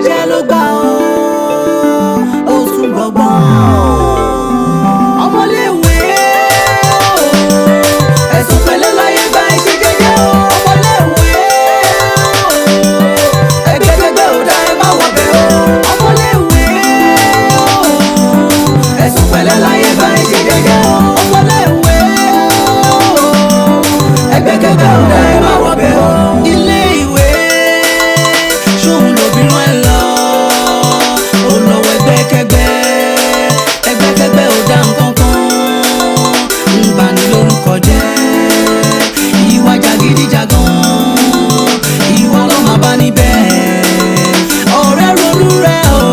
Jẹ́jẹ́ ló gbà ó, ó tún gbọ̀ngbọ̀n. Ọmọléèwé o, ẹ̀sùn pẹ̀lẹ́ láyé gba, ẹ ṣe jẹ́jẹ́ o. Ọmọléèwé o, ẹgbẹ́kẹ́gbẹ́ ò dá, ẹ má wọ̀ bẹ́ẹ̀ o. Ọmọléèwé o, ẹ̀sùn pẹ̀lẹ́ láyé gba, ẹ ṣe jẹ́jẹ́ o. Ọmọléèwé o, ẹgbẹ́kẹ́gbẹ́ ò dá, ẹ má wọ̀ bẹ́ẹ̀ o. Ilé ìwé ṣóun lòbìrán ẹ lọ, ó lọ́wọ́ ẹgbẹ́kẹ́gbẹ́. Ẹgbẹ́kẹ́gbẹ́ ò dá nǹkan kan, ń bani lórúkọ jẹ́. Ìwà jàgídíjàgan, ìwà ló máa bá níbẹ̀. Ọ̀rẹ́, ronú rẹ̀ o,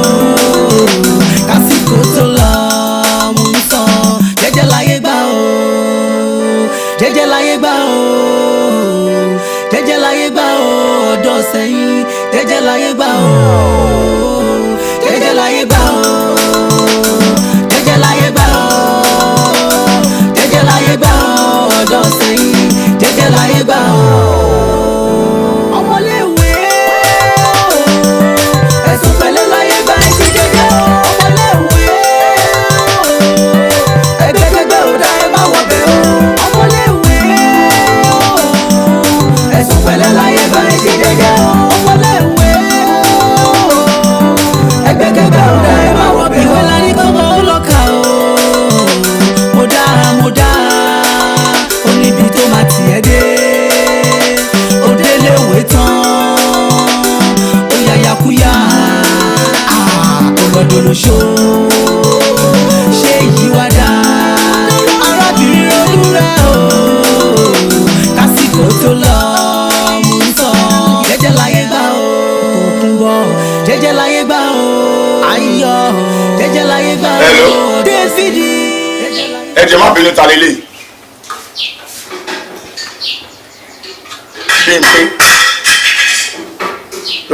kásìkò tó lọ. Mò ń sọ, jẹ́jẹ́ láyé gbà o, jẹ́jẹ́ láyé gbà o, jẹ́jẹ́ láyé gbà o. Ọ̀dọ́ sẹ́yìn, jẹ́jẹ́ láyé gbà o, jẹ́jẹ́ láyé gbà o, jẹ́jẹ́ láyé gbà o, jẹ́jẹ́ láyé gbà o. Ọ̀dọ́ sẹ́yìn, jẹ́jẹ́ láyé gbà o. Ọmọléèwé o, ẹ̀sùn pẹ̀lẹ́ láyé gbà, ẹ ṣe jẹ́jẹ́ o. Ọmọléèwé o, ẹgbẹ́kẹ́gbẹ́ ò dá, ẹ má wọ̀ bẹ́ẹ̀ o. Ọmọléèwé o, ẹ̀sùn pẹ̀lẹ́ láyé gbà, ẹ ṣe jẹ́jẹ́ o. Ọmọléèwé o, ẹgbẹ́kẹ́gbẹ́ ò dá, ẹ má wọ̀ bẹ́ẹ̀ o. Ìwé la ní kọ́mọ ó lọ kà o. Mo dá, mo dá, ó níbi tó máa tiẹ̀ dé. Ó délé ìwé tán, ó yàyàkúyà, ó lọ́dọ̀ lóṣó. Ṣé yìí wá dá? Arábìnrin, ronú rẹ̀ o, kásìkò tó lọ. Mú ń sọ, jẹ́jẹ́ láyé gbà o. Tòkunbọ̀, jẹ́jẹ́ láyé gbà o. Ayọ̀, jẹ́jẹ́ láyé gbà o. Hello. Dáfídì. Ẹ jẹ́ má bínú, ta lélẹ̀? Bímpé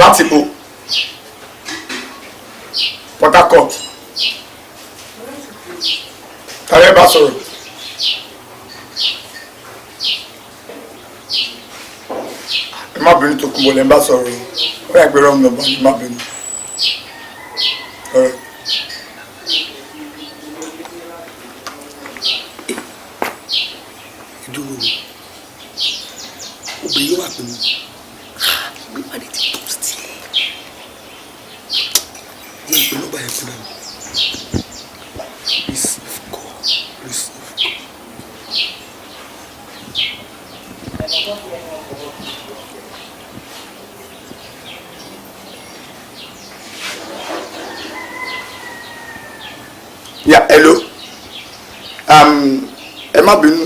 láti bo Port Harcourt? Tàbí bá sọ̀rọ̀? Ẹ má bínú, tó kún bọ̀ lẹ́ ń bá sọ̀rọ̀. Ó yà pé wrong number, ẹ má bínú. All right. Dúró, obìnrin ló wà pẹ̀lú mi, má lè ti post ẹ̀ yẹn pẹ̀lú nọ́mbà yẹn fúnra mi. Receive call, receive call. Yeah, hello. Ẹ má bínú,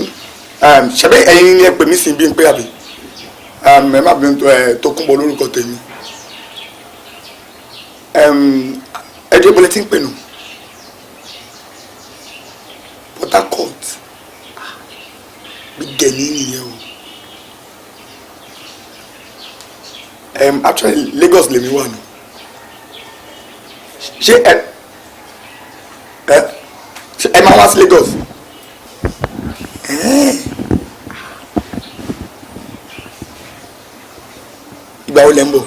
ṣebí ẹ̀yin ni ẹ pè mí sí bí n pé àbí? Ẹ má bínú, tó ẹ Tókunbọ̀ lórúkọ tèmi. Ẹ jẹ́ bọ́lẹ̀ tí ń pè nù Port Harcourt bí gẹ̀ẹ́nì nìyẹn o. Actually, Lagos lèmi wà nù. Ṣé ẹ ṣé ẹ máa wá sí Lagos? Ìgbà wo lẹ ń bọ̀?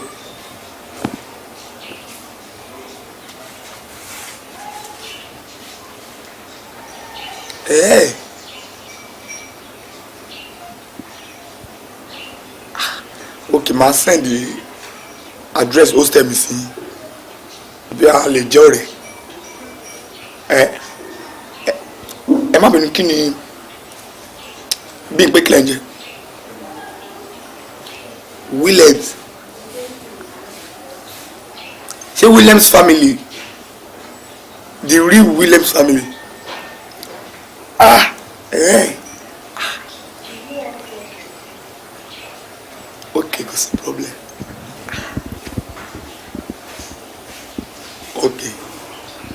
Ah, ok, máa send address hostel mi sí bí a lè jẹ́ ọ̀rẹ́. Ẹ ẹ má bínú, kí ni bí n pé kílẹ̀ ń jẹ́? Williams? Ṣé Williams family, the real Williams family? Ah, ah, ok, kò sí problem. Ok,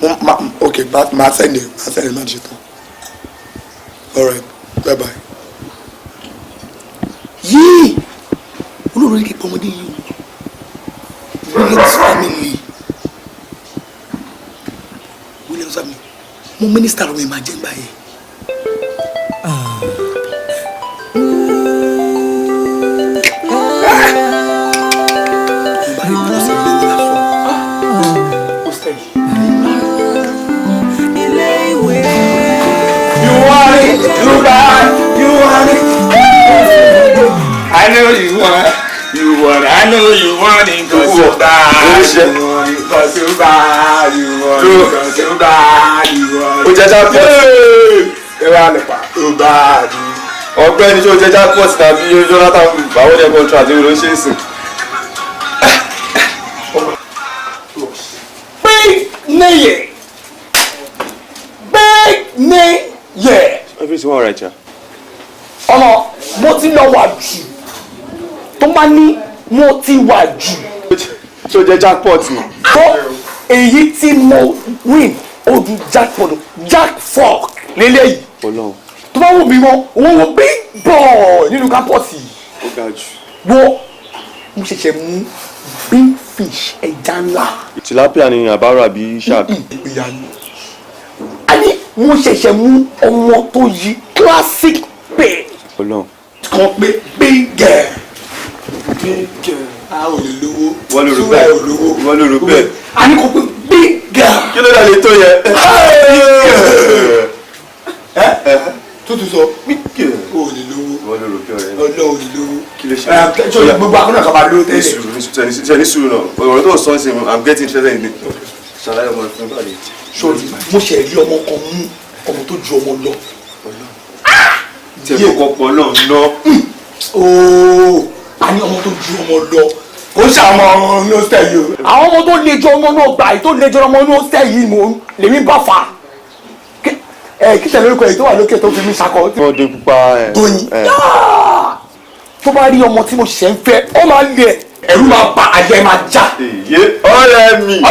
mo ma, ok, ma send ẹ, ma send ẹ, má ṣe tán. All right, bye bye. Yéé, olórí kíkọ́ ọmọdé yìí o. Williams family, Williams family, mo mínísítà lọ́mọ ẹ̀ máa jẹ́ gbà yẹn. Mo bá rí bó ṣe lówó lásán. know you want. You want. I know you want it 'cause so bad. You want it 'cause so bad. You want it 'cause so bad. You want Ó it. jẹ́ jackpot. Ẹ wá lè pa. So bad. Ọ̀gbẹ́ni, ṣé o jẹ́ jackpot tàbí Jonathan báwo jẹ́ contract ló ń ṣe é sìn? Big neye. Big neye. Everything alright, ja? Ọmọ, mo ti lọ wà jù. Tó bá ní mo ti wà jù. Ṣé o jẹ́ jackpot ni? Tó èyí tí mo win, ó ju jackpot, jack fork lélẹ́yìí. Ọlọ́run. Tó bá wù mí mọ́, òun wo big boy nínú campus yìí. Ó ga jù. Wo, mo ṣẹ̀ṣẹ̀ mú big fish, ẹja ńlá. Tilapia ni àbárò àbí shark? Ìyá ni. A ní mo ṣẹ̀ṣẹ̀ mú ọmọ tó yí classic pay Ọlọ́run. kan pé big girl. Big girl. A ò lè lówó. Wọ́n ló rò Súwà bẹ́ẹ̀. ò lówó. Wọ́n ló rò bẹ́ẹ̀. A ní kò pé big girl. Kí ló dà lè tó yẹ? Tútù sọ. O ò lè lówó. Wọ́n ló rò bẹ́ẹ̀, ọ̀rẹ́ mi. Ọlọ́run ò lè lówó. Kí ló ṣe? Ẹ ṣe gbogbo akọ́nà kan máa lówó Ní tẹ́lẹ̀. sùúrù, ní sùúrù, ní sùúrù náà. Ọ̀rọ̀ tó sọ sí mi, I'm getting interested in it. Ṣàlàyé ọmọ ìfún báyìí. Sori, mo ṣe rí ọmọ kan mú, ọmọ tó ju ọmọ lọ. Tí ẹ kọ́kọ́ pọ̀ náà ná. Ooo, a ní ọmọ tó ju ọmọ lọ. Kò ń ṣàwọn ọmọ ní hostel yìí o. Àwọn ọmọ tó le ju ọmọ náà gbà yìí, tó le ju ọmọ náà sẹ́ yìí, mo lèmi bá fà ẹ kí tẹ̀lé orúkọ yìí tó wà lókè tó fi mí sakọ. Wọ́n dé pupa ẹ̀. Tóyin. Ẹ̀. Tó bá rí ọmọ tí mo ṣẹ̀ ń fẹ́, ó máa ń lẹ̀, ẹ̀rù máa bà, àyà ẹ̀ máa já. Èyí ọ̀rẹ́ mi.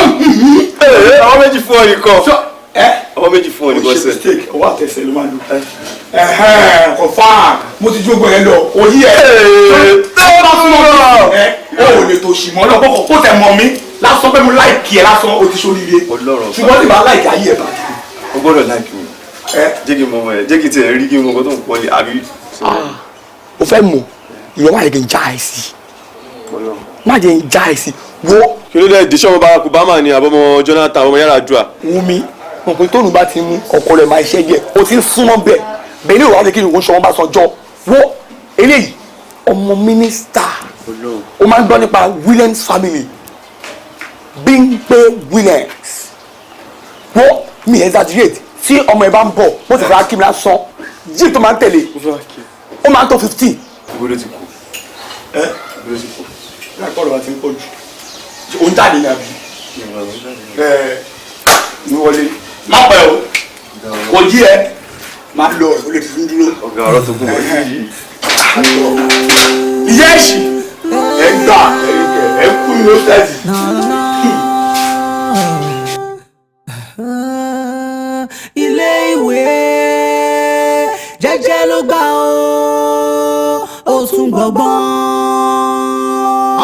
Ee, ọmọ méjì fún ọ nìkan. Ẹ Ọmọ méjì fún ọ o nìkan ṣe sẹ́. mistake, ọwọ́ àtẹsẹ̀ ló máa lò. Ẹ̀hẹ́n, confirm, mo ti jó gbọ́ yẹn lọ, òyì ẹ̀. Tó bá fún ọ ẹ, o ò lè tó ṣì mọ́ náà kọ́kọ́ kó tẹ̀ mọ́ mi lásán pé mo like ẹ lásán, o ti ṣoríire. Ọlọ́run. Ṣùgbọ́n tí màá like, ayé ẹ̀ bàjẹ́. O gbọ́dọ̀ like mi. Ẹ Jẹ́ kí n mọ ọmọ ẹ̀, jẹ́ kí n tiẹ̀ rí kí n mọ ọkọ tó ń pọ́n lé àbí. O fẹ́ mọ̀ ìwọ, má jẹ́ kí n já ẹ sí, má jẹ́ n já ẹ sí, wo. Kí ló dé? Dèṣọ́ ọmọ Barack Obama ni àbọ̀mọ Jonathan, ọmọ Yar'Adua? Wù mí mọ̀ pé tóun bá ti mú ọkọ rẹ̀ máa ṣẹ́ díẹ̀, o ti ń súnmọ́ bẹ́ẹ̀ bẹ́ẹ̀ ní ìwádìí kí ni òun ṣọwọ́n bá sanjọ́. Wo eléyìí, ọmọ mínísítà. O máa ń gbọ́ nípa Williams family, Bímpé Williams. Wo, mi exaggerate, tí ọmọ ẹ bá ń bọ̀, bó ti fẹ́ kí mi lásán, jíì tó máa ń tẹ̀lé, ó máa ń tó 15. Ibo ló ti kú? Ẹ Ibo ló ti kú? Láìpẹ́ ọ̀rọ̀ wa ti ń pọ̀ jù, òun jáde ní àbí ẹ ní wọlé, má pẹ́ o, kò yí ẹ má lọ, ó lè fi dúró. Ọ̀gá, ọ̀rọ̀ tó kún wọ̀ yìí. Ìyá ẹ̀sì ẹ̀ ń gbà ẹ̀ ń kú ní hostel. Ilé ìwé jẹ́jẹ́ ló gbà ó, ó tún gbọ̀ngbọ̀n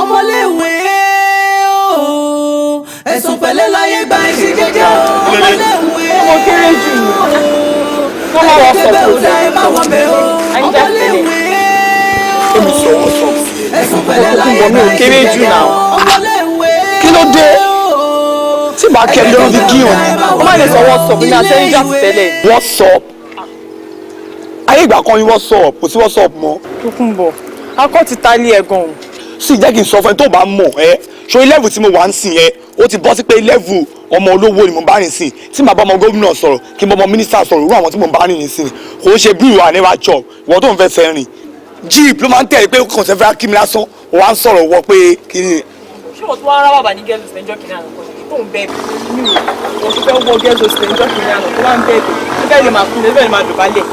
ọmọléèwé ó, ẹ̀sùn pẹ̀lẹ́ láyé gba ẹ̀ṣẹ̀ jẹ́jẹ́ ó, ọmọléèwé. Ọmọ kéré jù. Ó Wọ́n máa wọ ẹgbẹ́ sọ̀kò. ò dá, ẹ má wọ bẹ̀ ó, ọmọléèwé. Èmi sọ wọ́n sọ sí ẹ. Ẹ̀sùn pẹ̀lẹ́ láyé Mi gba ò kéré ẹ̀ṣẹ̀ jù jẹ́jẹ́ náà. ó, ọmọléèwé. Kí ló dé tí màá kẹ́ lórí fi kí òní? Ó má lè sọ WhatsApp ní àtẹ́yìnjà tẹ́lẹ̀. WhatsApp, ayé ìgbà kan ni WhatsApp, kò sí WhatsApp mọ́. Tókunbọ̀, akọ́ ti ta ilé ẹ̀ gan-an. Sì jẹ́ kí n sọ fún ẹ, tó bá mọ̀ ẹ́ ṣo, level tí mo wà ń sìn yẹn, ó ti bọ́ sí pé level ọmọ olówó ni mo bá rìn sìn. Tí màá bá ọmọ gómìnà sọ̀rọ̀, kí n bá ọmọ mínísítà sọ̀rọ̀, irú àwọn tí mo bá rìn sìn, kò ń ṣe bí ìwà never chop. Ìwọ tó ń fẹsẹ̀ rìn, jeep ló máa ń tẹ̀lé pé kò sẹ́ fẹ́ kí mi lásán, ó wá ń sọ̀rọ̀ wọ pé kí ni. Ṣé wọ́n tún wá rá bàbá ní girls hostel níjọ́ kìíní àná kan tó ń bẹ́ẹ̀ mi ò wọ́n tún fẹ́ wọ girls hostel níjọ́ kìíní àná tó wá ń bẹ́ẹ̀ tó fẹ́ lè máa kú, lè fẹ́ lè máa dọ̀bálẹ̀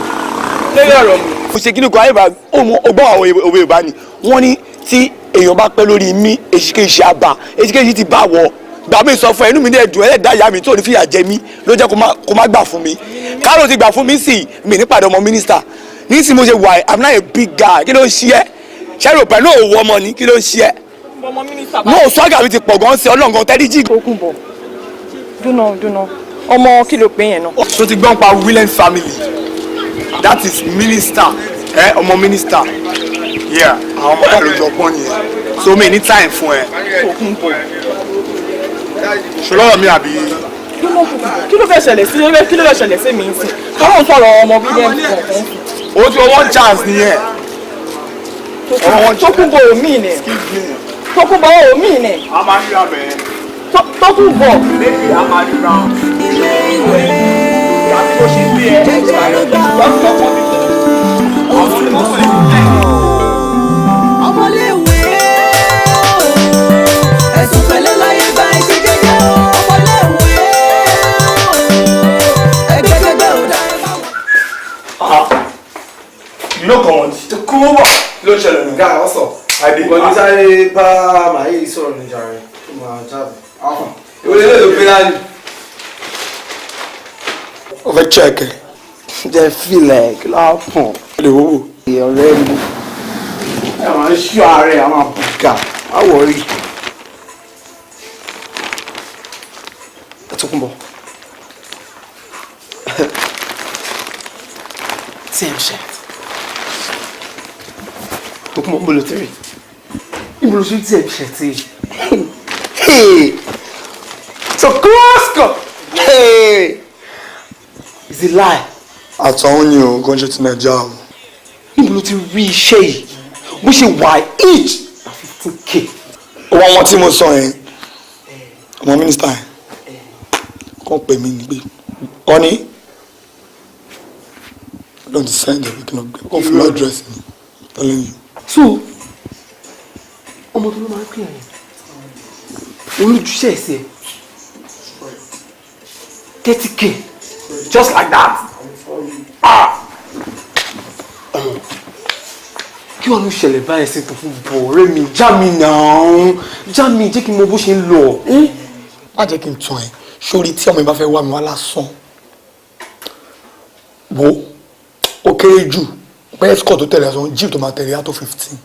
lórí ọ̀rọ̀ mi? Kò ṣe kíni kò ayé bá ó gbọ́ àwọn òwe Yorùbá ni wọ́n ní tí èèyàn bá pẹ́ lórí mi, èsìkéṣì àbá èsìkéṣì ti bá wọ̀. Gbà mí sọ fún ẹ, inú mi dẹ̀ dùn. Ẹlẹ́dàá ìyá mi tó ní fìyà jẹ mí ló jẹ́ kó má gbà fún mi. Kárò ti gbà fún mi sì mi nípàdé ọmọ mínísítà nísìnyí. Mo ṣe wà, I'm not a big guy. Kí ló ń ṣe ẹ́? Ṣẹ́rù pẹ̀lú òwò ọmọ ni, kí ló ń ṣe ẹ́? Ọmọ mínísítà bá. No, swagger mi ti pọ̀ gan sí ọlọ́ngàn tẹ́lí jì. Tókunbọ̀, dúnà dúnà, ọmọ kí ló pé yẹn náà? Tó ti gbọ́n pa Williams family, that is minister, ẹ ọmọ minister, yeah, àwọn ọmọ bá lójú ọpọ́n nìyẹn, so mi ní time fún ẹ. Tókunbọ̀. Ṣọlọ́rọ̀ mi àbí? Dúnà, kí ló fẹ́ ṣẹlẹ̀ sí, kí ló fẹ́ ṣẹlẹ̀ sí mi sí? Tọ́lọ́ ń sọ̀rọ̀ ọmọ Williams kọ̀ọ̀kan. O ti one chance nìyẹn. Tókunbọ̀ ò mí ni. Tókunbọ̀ ò mí ni. A máa ríra bẹ́ẹ̀. Tókunbọ̀. Baby, a máa ríra. Ilé ìwé jẹ́jẹ́ ló gbà ó sì mọ̀ ọmọléèwé ẹ̀sùn pẹ̀lẹ́ láyé gba ẹ̀ṣẹ̀ jẹ́jẹ́ o ọmọléèwé ẹgbẹ́gbẹ́gbẹ́ ò dá ẹ bá wọn. You no come on. Kúrò ló ń ṣẹlẹ̀ nù. Guy, what's up? I dey. Ìwọ ní sáré bá màá sọ̀rọ̀ ní jàre tó máa jáde. Ìwọ lè lè gbé dání. O fẹ́ check ẹ. Jẹ́ filẹ̀ kí ló á pọ̀n. O lè wọ́wọ́. Ọ̀rẹ́ mi. Ẹ máa ń ṣọ́ ara ẹ̀, àwọn àbùkà. Má wọrí. Tókunbọ̀. Same shirt. Tókunbọ̀, ń bolo tẹ̀rẹ̀. Ń bolo sí same shirt yìí. Hey! So Costco! Hey! It's a lie. Àtọ̀hún ni o, kò ń ṣe ti Nàìjíríà o. Níbo ló ti rí iṣẹ́ yìí? Bó ṣe wà each na 15K. Owó àwọn tí mo sọ yẹn, ọmọ mínísítà yẹn, kàn pè mí ní pé wọ́n ní don't send it, we cannot go for address me. Telling you. So, ọmọ tó ló máa ń pè é olójúṣe ẹ̀sẹ̀ 30K just like that. Ah! Kí wàá ló ṣẹlẹ̀ báyìí sí tó fún bọ̀ ọ̀rẹ́ mi já mi náà já mi jẹ́ kí n mọ bó ṣe ń lọ. Má jẹ́ kí n tún ẹ sórí tí ọmọ yìí bá fẹ́ wá mi wá lásán wo ó kéré jù pé escort tó tẹ̀lé aṣọ jeep tó máa tẹ̀lé á tó 15.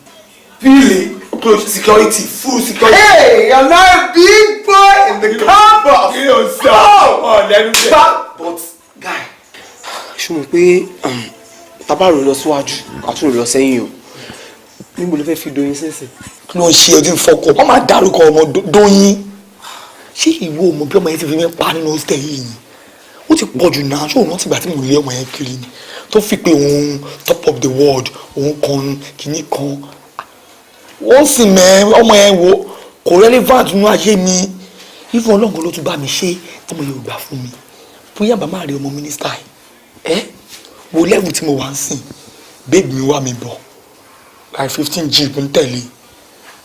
Really? Close security, full security. Hey, I'm not a big boy in the campus. Kí ló ń sọ? Ọ̀ lẹ́nu jẹ́. But guy, ṣé o mọ̀ pé tá bá rò lọ síwájú àtúrò lọ sẹ́yìn o níbo ló fẹ́ fi Doyin sínsìn? Kí ló ń ṣe ọdún fọkọ? Wọ́n máa dárúkọ ọmọ Doyin. Ṣé ìwọ ọmọ bí ọmọ yẹn ti fi mí pa nínú hostel yìí ni? Ó ti pọ̀ jù náà, ṣé òun rántí ìgbà tí mò ń lé ọmọ yẹn kiri ni? Tó fi pé òun top of the world, òun kan kìíní kan. Wọ́n sì mẹ́ ọmọ yẹn wo kò relevant nínú ayé mi. Even Ọlọ́run ló tún bá mi ṣe tọmọ yóò gbà fún mi. Bóyá bàbá rẹ ọmọ mínísítà yìí. Ẹ́ wo level tí mo wà ń sìn, babe mi wá mi bọ̀. Like 15 jeep ń tẹ̀lé.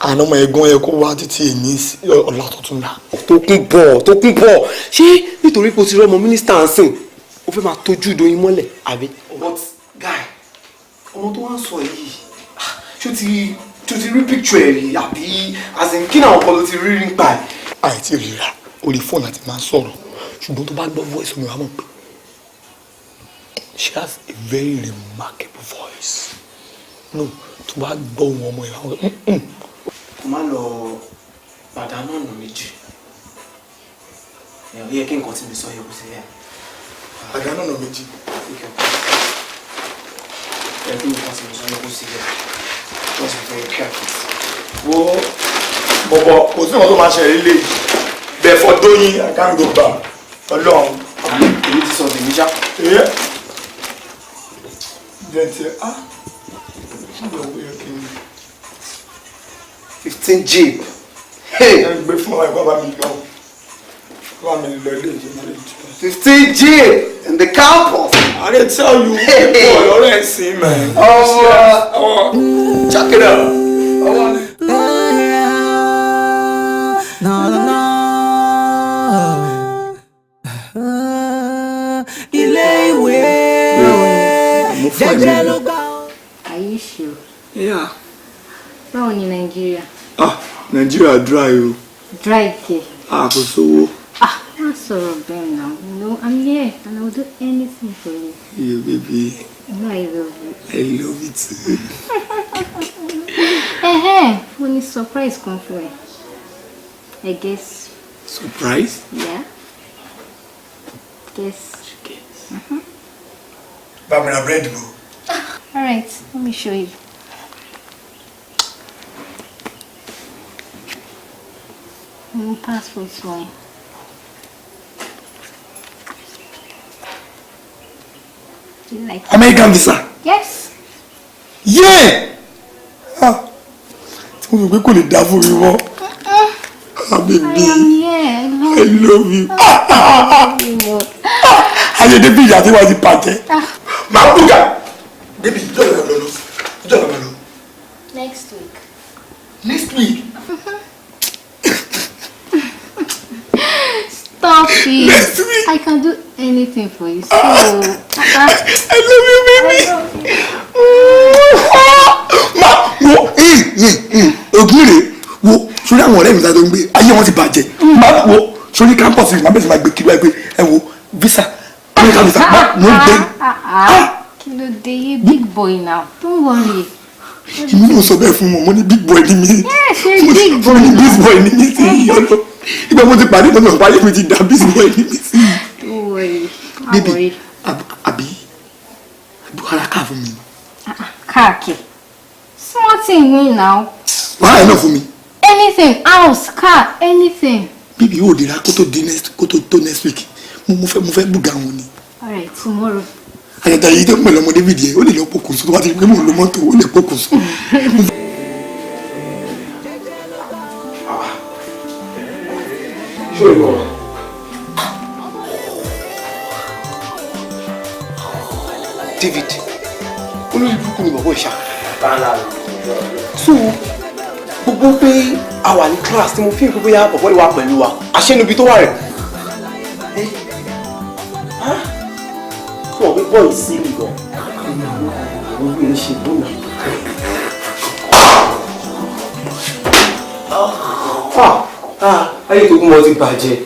Àná ọmọ ẹ̀gbọ́n yẹ kó wá títí èmi ọ̀la tuntun la. Tókunbọ̀ Tókunbọ̀ ṣé nítorí pé o ti rí ọmọ mínísítà ń sìn o fẹ́ máa tójú Doyin mọ́lẹ̀ àbí. But guy, ọmọ tó wá ń sọ yìí ṣó ti rí picture ẹ̀ rí àbí as in kí náà ọkọ ló ti rí nípa ẹ̀. Àìtí ríra orí fóònù àti máa ń sọ̀rọ̀ ṣùgbọ́n tó bá gbọ́ voice mi wàá mọ̀ pé she has a very remarkable voice. No, tó bá gbọ́ ohùn ọmọ yẹn wàá mọ̀ pé Kò má lọ pàdánù ọ̀nà méjì. Ẹ yẹ kí nǹkan tí mi sọ yẹ kó sí yẹ. Pàdánù ọ̀nà méjì. Ẹ kí nǹkan tí mi sọ yẹ kó sí yẹ. Just be very careful. Wo bọ̀bọ̀ kò sí nǹkan tó máa ṣẹlẹ̀ lé bẹ́ẹ̀ fọ́ Doyin, I can't go back. Ọlọ́run. Èyí ti sọ tèmi ṣá. Ẹ jẹ́ ti ah ṣé ìyàwó yẹ kí n. 15 jeep. Hey! Ẹ gbé fún wa bá mi lọ. Bá mi lọ ilé ìjọba lè jù. 15 jeep in the campus. I dey tell you, people ọ̀rẹ́ ẹ̀ sìn man. Oh, check it out. No, no, no. Ilé ìwé jẹ́jẹ́ ló gbà ó. Are you sure? Yeah. Báwo ni Nàìjíríà? Ah, Nàìjíríà dry o. Dry kẹ̀. Ah, kò sówó. Ah, má sọ̀rọ̀ bẹ́ẹ̀ náà. You know, I'm here and I will do anything for you. Yeah, baby. You know I love you. I love you too. Ẹ̀hẹ́, mo ní surprise kan fún ẹ. I guess. Surprise? Yeah. Guess. Guess. Bá mi ra bread bò. All right, let me show you. Mo passport wọn. Do you like it? American visa. Yes. Yeah. Ah, Mo rò pé kò lè dá fún mi mọ́. Ah, baby. I am here. I love you. Ayé David àti wá ti bàjẹ́. Màá bùgà. David, ìjọ́ ìlànà lọ. Ìjọ́ ìlànà lọ. Next week. Next week. Stop it. Next week. I can do anything for you. So, I love you, baby. Ma wo ogun re wo sórí àwọn ọ̀rẹ́ mi tá a tó ń gbé ayé wọn ti bàjẹ́. Ma wo sórí campus mi, màá bẹ̀rẹ̀ sí máa gbé kiri wáyé pé ẹ wo visa, American visa, ma mo ń gbé. Kí ló dé yé big boy now? Don't worry. Èmi náà sọ bẹ́ẹ̀ fún wọn, mo ní big boy ní mi. Yeah, ṣe big Mo boy ní now. big boy ní mi sí ìyọ́nà. Ìgbà mo ti pàdé ìtọ́jú ọ̀pá ayé mi ti dà, big boy ní mi sí. Don't worry. Má Baby, worry. àbí ara káà fún mi. Káàkiri. Small thing ni now. Wàhálà náà fún mi. Anything, house, car, anything. Bíbí yóò dira kó tó di next, kó tó tó next week. Mo fẹ́ bùgà wọn ni. Alright, tomorrow. Àyàtà yìí tó ń pẹ̀lú ọmọ David yẹn, ó lè lọ pokùnso tó bá ti rí pé mò ń lo mọ́tò, ó lè pokùnso. Ṣé o lọ? David, olórí burúkú ni bàbá ìṣá. So gbogbo pé a wà ní class tí mo fi ń pé bóyá bàbá ìwà pẹ̀lú wa, àṣẹnubi tó wà rẹ̀. Fún ọ̀pẹ bọ́ọ̀lù sí mi gan. Àwọn obìnrin ṣe gbóná. Ayé Tòkunbọ̀ ti bàjẹ́,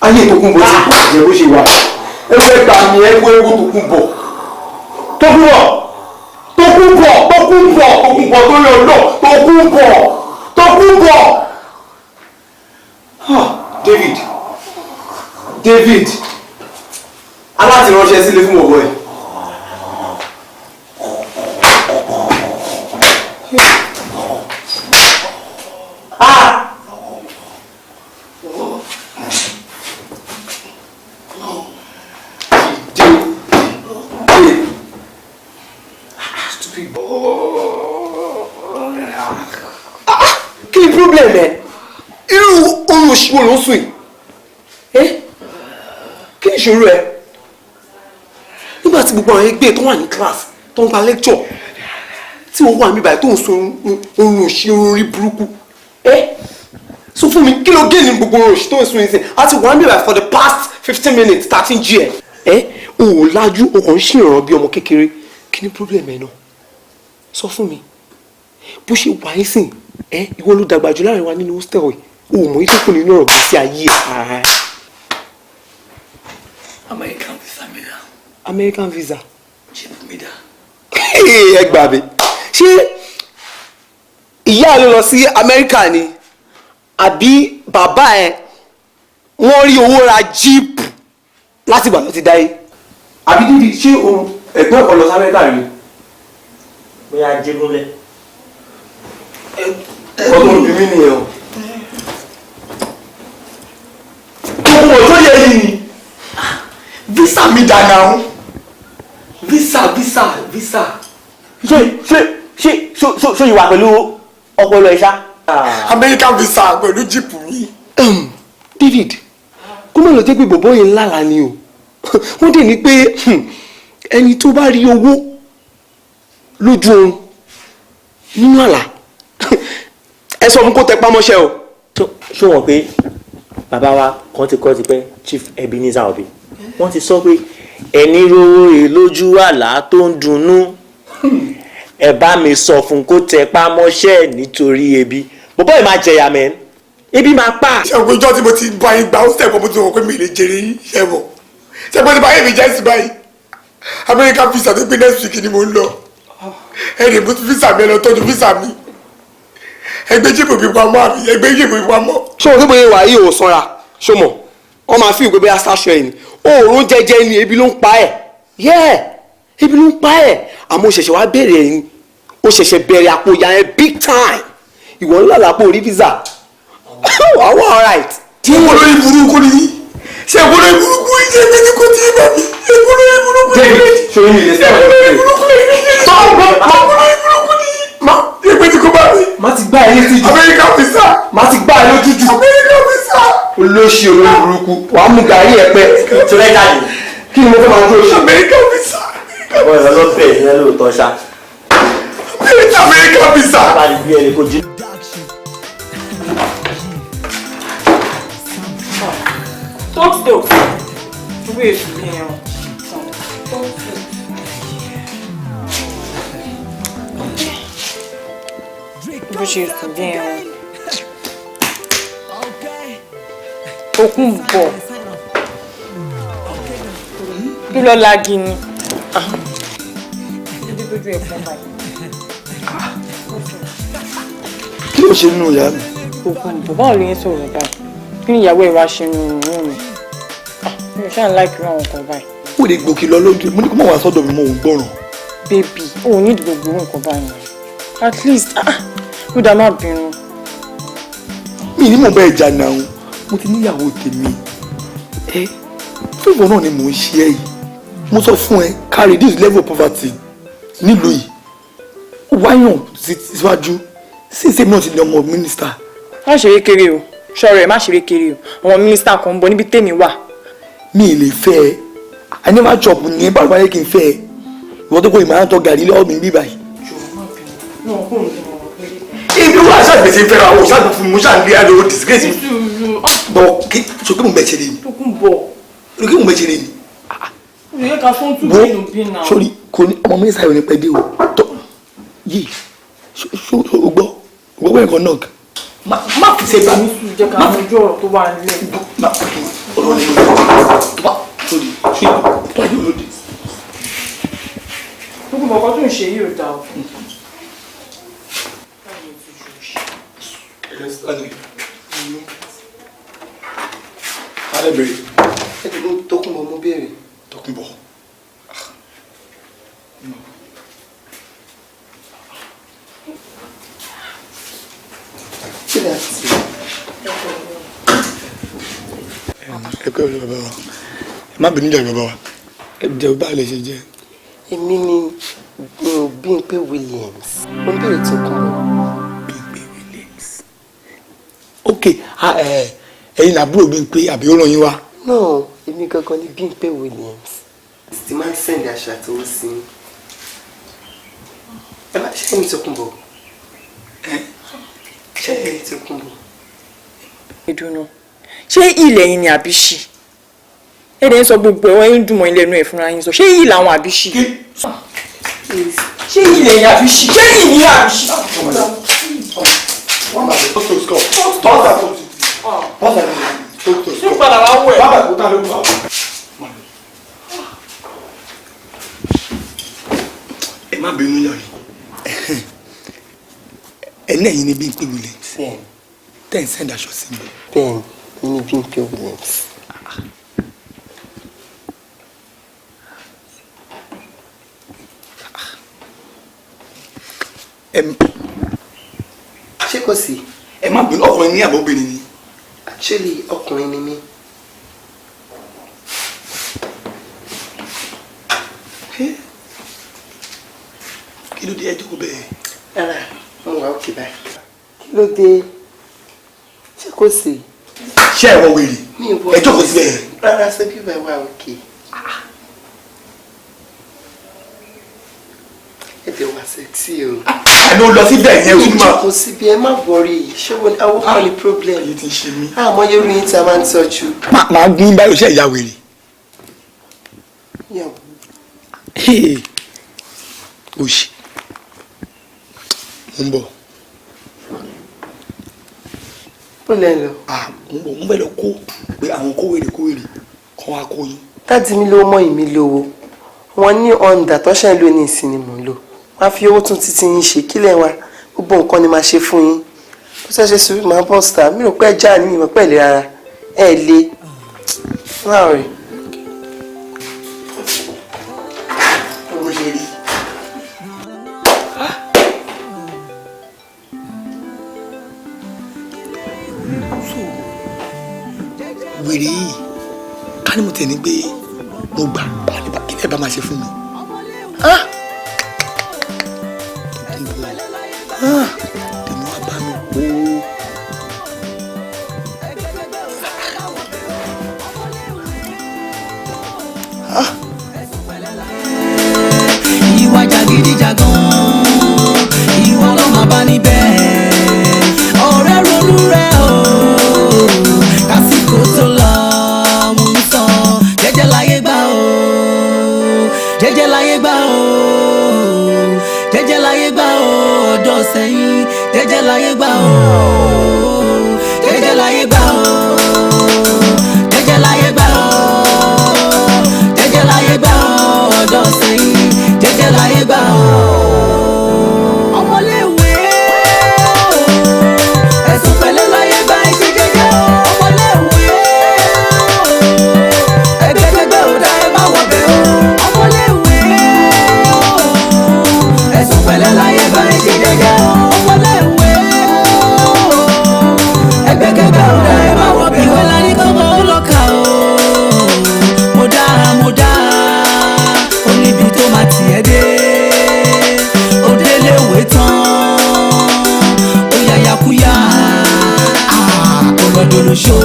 ayé Tòkunbọ̀ ti bàjẹ́ bó ṣe wà. Ẹgbẹ́ gbà mí, ẹgbẹ́ ewu Tòkunbọ̀. Tòkunbọ̀, Tòkunbọ̀, Tòkunbọ̀, Tòkunbọ̀ tó yọ lọ, Tòkunbọ̀, Tòkunbọ̀. Ah, David, David, aláti ránṣẹ́ sílé fún ọ̀bọ ẹ̀. Ah! Dé, stupid. Kí ni problem ẹ? Irú oorun òṣìwò ló ń sùn yìí? Ẹ kí ni ìṣòro ẹ nígbà tí gbogbo àwọn ẹgbẹ́ tó wà ní class tó ń gba lecture, tí wọ́n wà níbàyí tó ń sun oorun òṣì, oorun orí burúkú? Ẹ sọ fún mi, kí ló gé ní gbogbo oorun òṣì tó ń sun yìí sìn? Àti wà níbàyí for the past 15 minutes, 13 g ẹ ẹ o ò lajú, o kàn ń ṣèrànràn bí ọmọ kékeré. Kí ni problem ẹ náà? Sọ fún mi. Bó ṣe wà yín sìn ẹ, ìwọ ló dàgbà jù láàrin wa nínú hostel yìí, o ò mọ èyí tó kù nínú ọ̀rọ̀ gbèsè ayé ẹ. American visa mi náà. American visa? Ṣé mi dá? Ẹ gbà mí, ṣé ìyá ló lọ sí Amẹ́ríkà ni àbí bàbá ẹ wọ́n rí owó ra jíìpù láti ìgbà tó ti dáyé? Àbí dídì, ṣé òun ẹ̀gbọ́n ẹ̀kọ́ lọ sí Amẹ́ríkà rí? Bóyá jégúnlẹ̀. Ẹ̀kọ́ tó ń bí mí nìyẹn o. Gbogbo tó yẹ yìí ni. Visa mi dà náà. Visa, visa, visa. Ṣé ìwà pẹ̀lú ọpọlọ ẹ̀ ṣá? American visa pẹ̀lú jíìpù mi. David, kó má lọ jẹ́ pé bọ̀bọ́ yẹn lálàá ni o. Wọ́n dẹ̀ ní pé ẹni tó bá rí owó lójú oorun, nínú àlá, ẹ sọ fún kó tẹpá mọ́ṣẹ́ o. Ṣó wọ́n pé bàbá wa kan ti kọ́ ti pẹ́, Chief Ebenezer Obey, wọ́n ti sọ pé ẹni rówó rè lójú àlá tó ń dunnú, ẹ bá mi sọ fún kó tẹpá mọ́ṣẹ́ nítorí ebi. Bọ̀bọ́ yìí máa jẹyà mẹ́rin, ebi máa pa. Ṣé o pé ìjọ tí mo ti bá yín gbà ó sẹ̀kọ́, mo ti wọ̀ pé mi lè jèrè yín? Ṣe mọ̀ ṣe pé tí báyìí mi jẹ́ sí báyìí, American visa tó gbé, next week ni mo ń lọ. Ẹnì mú visa mi, ẹ lọ tọ́jú visa mi, ẹgbẹ́ jíìpù mi pamọ́, àbí ẹgbẹ́ jíìpù mi pamọ́. Ṣé o tó bóyá wà yìí ò sanra? Ṣó mọ̀ wọ́n máa fi ìwé bóyá sáṣọ ẹ̀ ni oòrùn jẹjẹ ni? Ebi ló ń pa ẹ̀ yẹ́, ebi ló ń pa ẹ̀. Àmọ́ o ṣẹ̀ṣẹ̀ wá bẹ̀rẹ̀ ẹ̀ ni, o ṣẹ̀ṣẹ̀ bẹ̀rẹ̀ àpò ìyá yẹn big time. Ìwọ ńlá làpò orí visa wà wọ́n, alright. Ṣé mo lórí burúkú ni? Ṣé mo lórí burúkú yìí? Ṣé mi kò tí ì bá mi? Ṣé mo lórí burúkú ni? Ṣé mi lè Ṣé mo lórí burúkú ni? Ṣé mo lórí burúkú ni? Má ṣé pé tí kò bá mi. Má ti gbá ẹ létí jù. burúkú wàá mú gàrí ẹ pẹ́. Tó fẹ́ jáde. Kí ni mo fẹ́ máa dúró ṣe. America visa. Ọ̀pọ̀ ìlọ ló bẹ̀ ìyẹn lóòótọ́ ṣá. America visa. Bá a bí ẹni kò jí. Talk stop. Wait, yeah. Bó ṣe sùn bí ẹran. Òkun bọ̀. Kí ló lagi ni? Ibi tójú ẹ̀ pọ́n báyìí. Kí ló ṣe nínú ìyá mi? Òkun bọ̀, báwo ló yẹn sọ̀rọ̀ báyìí? Kí ni ìyàwó ẹ̀ wá ṣe nínú ìrún mi? Mi ò ṣáà ń láìkí àwọn nǹkan báyìí. Ó lè gòkè lọ lójú, mo ní kó má wá sọ́dọ̀ mi, mo ò gbọ́ràn. Bébì, o ò ní gbogbo nǹkan báyìí. At least, ó dá má bínú. Mi ní mò ń bá ẹ jà náà, mo ti níyàwó tèmi. Ẹ fífọ náà ni mò ń ṣe ẹ yìí. Mo sọ fún ẹ ká reduce level of poverty nílùú yìí. Wáyàn síwájú, sí ìsèmi náà ti di ọmọ mínísítà. Má ṣeré kéré o, ṣọ́ọ̀rọ̀ ẹ̀ má ṣeré kéré o, àwọn mínísítà kan ń bọ̀ níbi tèmi wà. Mi ì lè fẹ́ ẹ, I never chop ní báwo bá yẹ kí n fẹ́ ẹ. Ìwọ tó kó ìmọ̀ àtọ́ gàrí lọ́wọ́ mi bí báyìí. Ibi wà ṣàgbèsè fẹ́ra o ṣàgbè fún mi, mo ṣàgbé ayọ̀ o disgrace mi. Bọ̀ kí ṣo kí mo bẹ̀ ṣe lè ní. Tókunbọ̀. Ṣo kí mo bẹ̀ ṣe lè ní. Olùyẹ ká fún tún Wo bínú bí náà. sórí kò ní ọmọ mínísítà yóò ní pẹ́ dé o. Tọ́ yìí ṣo ṣo o gbọ́ o gbọ́ pé nǹkan náà. Má fi ṣe bá Ní sùúrù jẹ́ ká mojú ọ̀rọ̀ tó wà nílẹ̀. má ọ̀rọ̀ ní tó bá sórí ṣe tó ayé olóde. Tókunbọ̀ kan tó ń ṣe yìí ò dáa o. Alẹ́ bèrè. Ẹ ti Tókunbọ̀ mo béèrè. Tókunbọ̀. Kí ni a ti ṣe? Ẹ kú ẹ̀rọ bàbá wa. Ẹ má bínú jàre bàbá wa. Ẹ jẹ́ bá lè ṣe jẹ́. Èmi ni Bímpé Williams. Mo ń béèrè Tókunbọ̀. Bímpé Williams. Ok, ẹ̀yin làbúrò Bímpé àbí ó ràn yín wá. No, èmi gangan ni Bímpé Williams. Ti máa ń send àṣà tó ń sin. Ẹ má ṣe ẹni Tókunbọ̀. Ṣé ẹni Tókunbọ̀? Ìdùnnú. Ṣé ilẹ̀ yìí ni àbí ṣì? Ẹ dẹ̀ ń sọ gbogbo ẹ̀ wọ́n ń dùn mọ́ ilé ẹnu ẹ̀ fúnra yín sọ. Ṣé yìí làwọn àbí ṣì? Ṣé ilẹ̀ yìí àbí ṣì? Ṣé yìí ni àbí ṣì? Ṣé padà wá wẹ̀? Bàbá kò tá ló ń bá. Ẹ má bínú yàrá. Ẹ ní ẹ̀yin ni Bímpé Williams. Bẹ́ẹ̀ni. Tẹ́ ẹ̀ ń send aṣọ sí mi. Bẹ́ẹ̀ni, èmi ni Bímpé Williams. Ṣé kò sí? Ẹ má bínú, ọkùnrin ní àbọ̀ obìnrin ni. Actually, ọkùnrin ni mí. Kí ló dé ẹ jókòó bẹ́ẹ̀? Rárá, mo wà òkè báyìí. Kí ló dé? Ṣé kò sí? Ṣé ẹ wọ wèrè? Mi ò wọ. Ẹ jókòó síbẹ̀ yẹn. Rárá, ṣé bíbá ẹ wà òkè? Ẹ dẹ̀ wá sexy o. Àná ó lọ síbẹ̀ yẹn o tún máa. Jókòó síbi ẹ má wọrí. Ṣé wo ni àwọn kan ní problem? Ayé ti ń ṣe mí. Àmọ́ irú yín tí a máa ń tọ́jú. Màá gún báyìí ṣe ìyá wèrè. Yàwó. Òṣì. Mo ń bọ̀. Ó lẹ́ lọ. Mo ń bọ̀, mo fẹ́ lọ kó pé àwọn kó wèrè kó wèrè kan wá kó yín. Dádì mi lówó mọ́ ìmí lówó. Wọ́n ní ọ̀ǹdà tó ṣẹ̀ ń lò ní ìsìn ni mò ń lò. Wọ́n á fi owó tún títí yín ṣe kílẹ̀ wa. Gbogbo nǹkan ni màá ṣe fún yín. Bó ṣe ṣe sùúrù máa bọ̀ síta. Mi ò pẹ́ já ní ìmọ̀ pẹ̀lẹ́ rárá. Ẹ le. Láàrin. Bó ṣe rí. Wèrè yìí, ká ní mo tẹ̀ ní pé mo gbà kí lè bá máa ṣe fún mi. Tèmi wá bá mi pò ó. Jẹ́jẹ́ láyé gbà o, jẹ́jẹ́ láyé gbà o, jẹ́jẹ́ láyé gbà o, jẹ́jẹ́ láyé gbà o, ọ̀dọ́ sẹ́yìn, jẹ́jẹ́ láyé gbà o. Ọmọléèwé o, ẹ̀sùn pẹ̀lẹ́ láyé gbà, ẹ ṣe jẹ́jẹ́ o. Ọmọléèwé o, ẹgbẹ́kẹ́gbẹ́ ò dá, ẹ má wọbẹ̀ o. Ọmọléèwé o, ẹ̀sùn pẹ̀lẹ́ láyé gbà, ẹ ṣe jẹ́jẹ́ o. Ọmọléèwé o, ẹgbẹ́kẹ́gbẹ́ ò dá, ẹ má wọbẹ̀ o. Ìwé la ní kọ́mọ ó lọ kà o. Mo dá, mo dá, ó níbi tó máa tiẹ̀ dé. Ó déléwé tán, ó yàyàkúyà, ó lọ́dọ̀ lóṣó.